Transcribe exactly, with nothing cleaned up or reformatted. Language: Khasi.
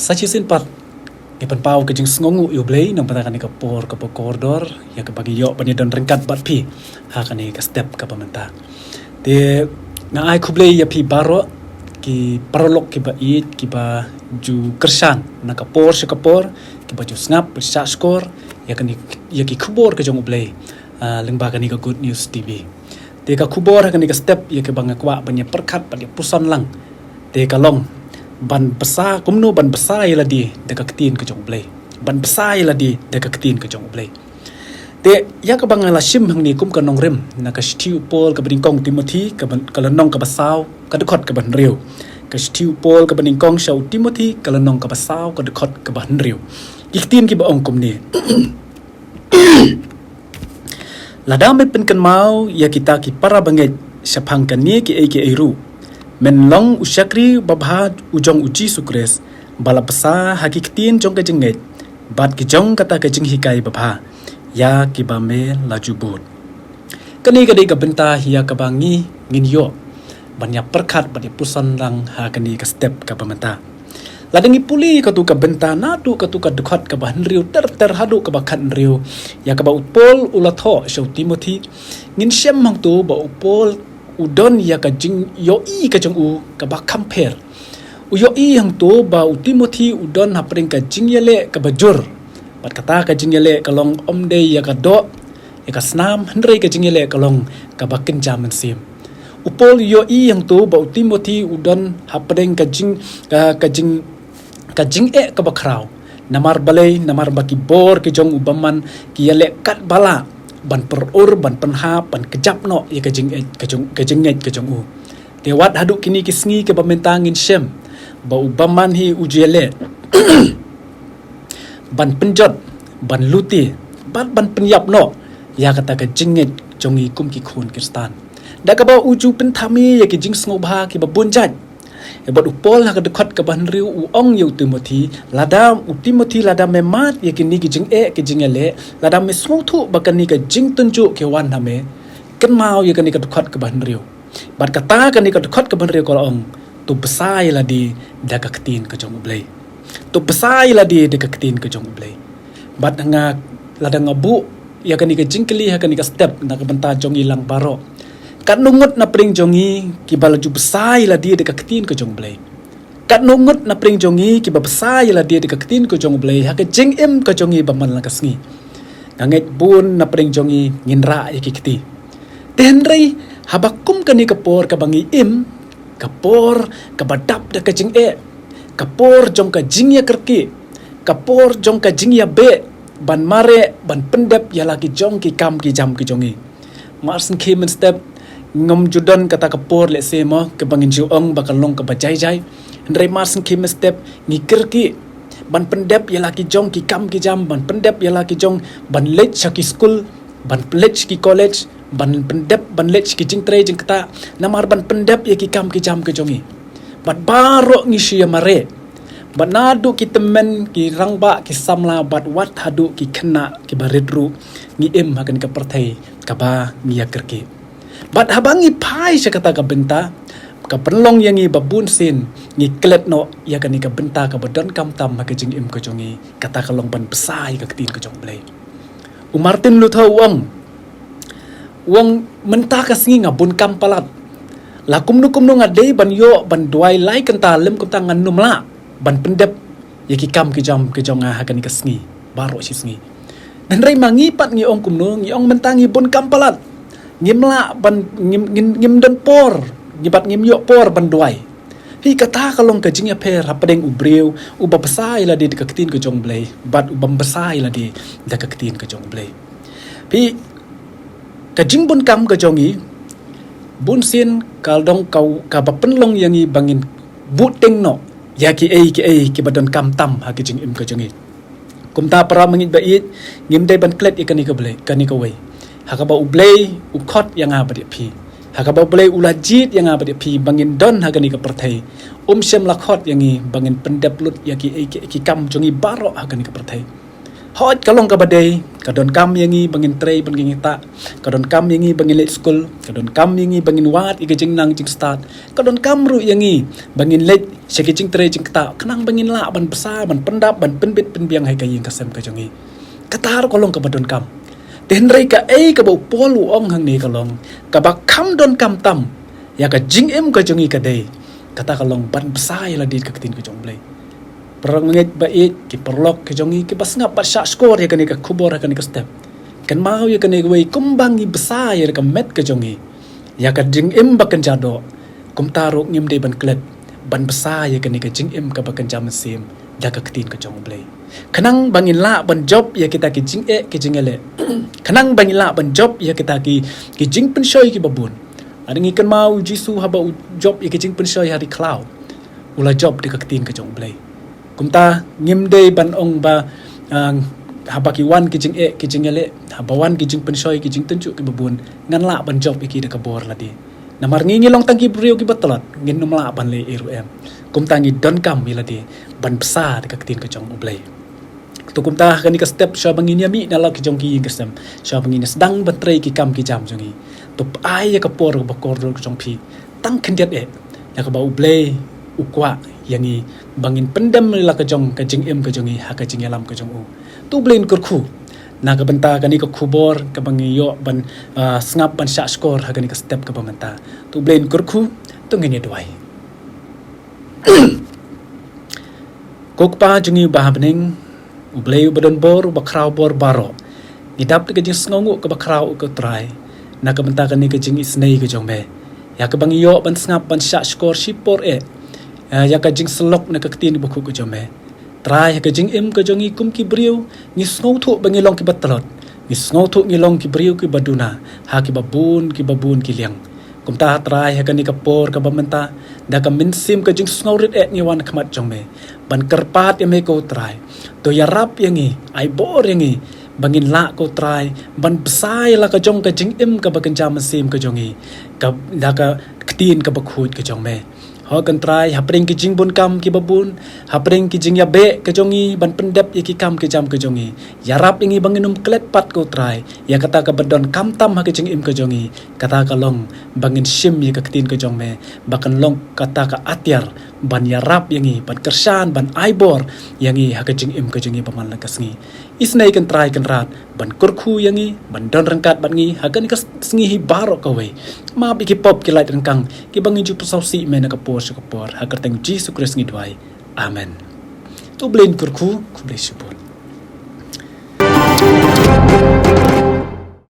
Sa shisien pat, ngi pynpaw ka jingsngewnguh ïa U Blei namar kane ka por kaba kordor, ïa kaba ngi ïoh ban ïadon ryngkat bad phi ha kane ka step kaba mynta. Te nga ai khublei ïa phi baroh, ki paralok kiba ïeit, kiba ju kyrshan na ka por sha ka por, kiba ju sngap, ba ju shah shkor ïa kane, ïa ki khubor ka jong U Blei, ah, lyngba kane ka Good News T V. Te ka khubor ha kane ka step ïa kaba nga kwah ban ïa pyrkhat bad ïa puson lang, te ka long ban bsa, kumno ban bsa ïa lade da ka ktien ka jong U Blei. Ban bsa ïa lade da ka ktien ka jong U Blei. Te ïa kaba nga la shim hangne kum ka nongrim na ka shithi u Paul kaba nyngkong Timothi, kaba, ka lynnong kaba saw, ka dkhot kaba hynriew. Ka shithi u Paul kaba nyngkong sha u Timothi, ka lynnong kaba saw, ka dkhot kaba hynriew. Ki ktien kiba ong kumne. Lada me pynkynmaw ïa kita ki para bangeit shaphang kane kiei kiei ruh, men long u shakri babha u jong U Jisu Khrist, ba la bsa ha ki ktien jong ka jingngeit bad ki jong kata ka jinghikai babha ïa kiba me la ju bud. Kane ka dei ka bynta ïa kaba ngi ngin ïoh ban ïa pyrkhat bad ïa puson lang ha kane ka step kaba mynta. Lada ngi pule katu ka bynta naduh katu ka dkhot kaba hynriew ter ter haduh kaba khathynriew, ïa kaba u Paul u la thoh sha u Timothi, ngin shem hangto ba u Paul u don ïa ka jingïohi ka jong u kaba kham pher. U ïohi hangto ba u Timothi u don hapdeng ka jingïaleh kaba jur. Bad kata ka jingïaleh ka long ym dei ïa ka doh, ïa ka snam, hynrei ka jingïaleh ka long kaba kynja mynsiem. U Paul u ïohi hangto ba u Timothi u don hapdeng ka jing, ka, ka jing, ka jingeh kaba khraw. Namar balei, namar ba ki bor ki jong u bymman ki ïaleh katba lah ban pyrur, ban pynhap, ban kjap noh ïa ka jingngeit ka jong, ka jingngeit ka jong u. Te wat haduh kine ki sngi kiba mynta ngin shem ba u bymman hi u ju ïaleh ban pynjot, ban lute, bad ban pynïap noh ïa kata ka jingngeit jong ngi kum ki khun Khristan. Da kaba u ju pynthame ïa ki jingsngewbha kiba bun jait. Bad u Paul ha ka dkhot kaba hynriew u ong ïa u Timothi, lada u Timothi, lada me mad ïa kine ki jingeh ki jingïaleh, lada me sngewthuh ba kane ka jingtynjuh ka wan ha me, kynmaw ïa kane ka dkhot kaba hynriew. Bad kata kane ka dkhot kaba hynriew ka la ong, to bsa ïa lade da ka ktien ka jong U Blei. To bsa ïa lade da ka ktien ka jong U Blei. Bad nga, lada nga buh ïa kane ka jingkylli ha kane ka step na ka bynta jong ngi lang baroh. Katno ngut na pdeng jong ngi kiba la ju bsa ïa lade da ka ktien ka jong U Blei? Katno ngut na pdeng jong ngi kiba bsa ïa lade da ka ktien ka jong U Blei ha ka jingim ka jong ngi ba man la ka sngi? Nga ngeit bun na pdeng jong ngi ngin rah ïa ki kti. Te hynrei haba kum kane ka por kaba ngi im, ka por kaba dap da ka jingeh, ka por jong ka jingïakyrkieh, ka por jong ka jingïabeh, ban mareh, ban pyndep ïa la ki jong ki kam ki jam ki jong ngi. Mar sngewkhie mynstep, ngam ju don kata ka por lehse mo, kaba ngin ju ong ba ka long kaba jai jai. Hynrei mar sngewkhie mynstep, ngi kyrkieh ban pyndep ïa la ki jong ki kam ki jam, ban pyndep ïa la ki jong, ban leit sha ki skul, ban leit sha ki college, ban pyndep, ban leit sha ki jingtrei jingktah, namar ban pyndep ïa ki kam ki jam ki jong ngi. Bad baroh ngi shu ïa mareh. Bad naduh ki tymmen, ki rangbah, ki samla, bad wat haduh ki khynnah kiba rit ruh, ngi im ha kane ka pyrthei kaba ngi ïakyrkieh. Bad haba ngi phai sha kata ka bynta, ka pynlong ïa ngi ba bun sien ngi klet noh ïa kane ka bynta kaba donkam tam ha ka jingim ka jong ngi, kata ka long ban bsa ïa ka ktien ka jong U Blei. U Martin Luther u ong, u ong, mynta ka sngi nga bun kam palat. La kumno kumno nga dei ban ïoh ban duwai lai kynta lym kumta ngan ym lah ban pyndep ïa ki kam ki jam ki jong nga ha kane ka sngi baroh shi sngi. Hynrei ma ngi pat ngi ong kumno, ngi ong mynta ngi bun kam palat. Ngim lah ban, ngim, ngim, ngim don por, ngi pat ngim ïoh por ban duwai. Hi kata ka long ka jingïapher hapdeng u briew uba bsa ïa lade da ka ktien ka jong U Blei bad uba ym bsa ïa lade da ka ktien ka jong U Blei. Phi, ka jingbun kam ka jong ngi bun sien ka long ka, kaba pynlong ïa ngi ba ngin buh tieng noh ïa kiei kiei kiba donkam tam ha ka jingim ka jong ngi. Kumta para bangeit ba ïeit, ngim dei ban klet ïa kane ka Blei, kane kawei. Ha kaba U Blei u khot ïa nga bad ïa phi, ha kaba U Blei u la jied ïa nga bad ïa phi ba ngin don ha kane ka pyrthei, um shym la khot ïa ngi ba ngin pyndep lut ïa kiei kiei ki kam jong ngi baroh ha kane ka pyrthei. Hooid, ka long kaba dei, ka donkam ïa ngi ba ngin trei ban ngin ïa ktah, ka donkam ïa ngi ba ngin leit skul, ka donkam ïa ngi ba ngin wad ïa ka jingnang jingstad, ka donkam ruh ïa ngi ba ngin leit sha ki jingtrei jingktah, khnang ba ngin lah ban bsa, ban pyndap, ban pynbit pynbiang ha ka ïing ka sem ka jong ngi. Kata ruh ka long kaba donkam. Te hynrei kaei kaba u Paul u ong hangne ka long, kaba kham donkam tam ïa ka jingim ka jong ngi ka dei, kata ka long ban bsa ïa lade da ka ktien ka jong U Blei. Paralok ngeit ba ïeit, ki paralok ka jong ngi kiba sngap bad shahshkor ïa kane ka khubor ha kane ka step, kynmaw ïa kane kawei, kumba ngi bsa ïa ka met ka jong ngi, ïa ka jingim ba kynja doh, kumta ruh ngim dei ban klet, ban bsa ïa kane ka jingim kaba kynja mynsiem da ka ktien ka jong U Blei, khnang ba ngin lah ban jop ïa kita ki jingeh ki jingïaleh, khnang ba ngin lah ban jop ïa kita ki, ki jingpynshoi kiba bun. Lada ngi kynmaw u Jisu haba u jop ïa ki jingpynshoi ha ri khlaw, u la jop da ka ktien ka jong U Blei. Kumta ngim dei ban ong ba, ah, haba ki wan ki jingeh ki jingïaleh, haba wan ki jingpynshoi ki jingtynjuh kiba bun, ngan lah ban jop ïa ki da ka bor lade. Namar ngi ngi long tang ki briew kiba tlot, ngin ym lah ban leh ei ruh em. Kumta ngi donkam ïa lade ban bsa da ka ktien ka jong U Blei. To kumta ha kane ka step, shwa ba ngin ïa mih na la ki jong ki ïing ki sem, shwa ba ngin ïa sdang ban trei ki kam ki jam jong ngi, to ai ïa ka por kaba kordor ka jong phi tang khyndiat eh, na kaba U Blei u kwah ïa ngi ba ngin pyndem ïa la ka jong ka jingim ka jong ngi ha ka jingïalam ka jong u. To U Blei un kyrkhu na ka bynta kane ka khubor kaba ngi ïoh ban, ah, sngap ban shahshkor ha kane ka step kaba mynta. To U Blei un kyrkhu, to ngin ïa duwai. Ko Kpa jong ngi uba ha bneng, U Blei uba don bor, uba khraw bor baroh, ngi dap da ka jingsngewnguh kaba khraw, ko Trai, na ka bynta kane ka jingisynei ka jong me, ïa kaba ngi ïoh ban sngap ban shahshkor shipor eh, eh, ïa ka jingsyllok na ka ktien bakhuid ka jong me. Trai, ha ka jingim ka jong ngi kum ki briew, ngi sngewthuh ba ngi long kiba tlot, ngi sngewthuh ngi long ki briew kiba duna ha kiba bun kiba bun ki liang. Kumta Trai, ha kane ka por kaba mynta, da ka mynsiem ka jingsngewrit eh ngi wan ha khmat jong me ban kyrpad ïa me, ko Trai. To ïarap ïa ngi, ai bor ïa ngi ba ngin lah, ko Trai, ban bsa ïa la ka jong ka jingim kaba kynja mynsiem ka jong ngi, ka, da ka ktien kaba khuid ka jong me. Ho, ko Trai, hapdeng ki jingbun kam kiba bun, hapdeng ki jingïabeh ka jong ngi ban pyndep ïa ki kam ki jam ka jong ngi, ïarap ïa ngi ba ngin ym klet pat, ko Trai, ïa kata kaba donkam tam ha ka jingim ka jong ngi, kata ka long ba ngin shim ïa ka ktien ka jong me ba kan long kata ka atiar ban ïarap ïa ngi, ban kyrshan, ban ai bor ïa ngi ha ka jingim ka jong ngi ba man la ka sngi. Isynei, ko Trai Kynrad, ban kyrkhu ïa ngi, ban don ryngkat bad ngi ha kane ka sngi hi baroh kawei. Map ïa ki pop ki lait ryngkang kiba ngi ju pynsngewsih me na ka por sha ka por. Ha ka kyrteng Jisu Khrist ngi duwai. Amen. To U Blei un kyrkhu, khublei shibun.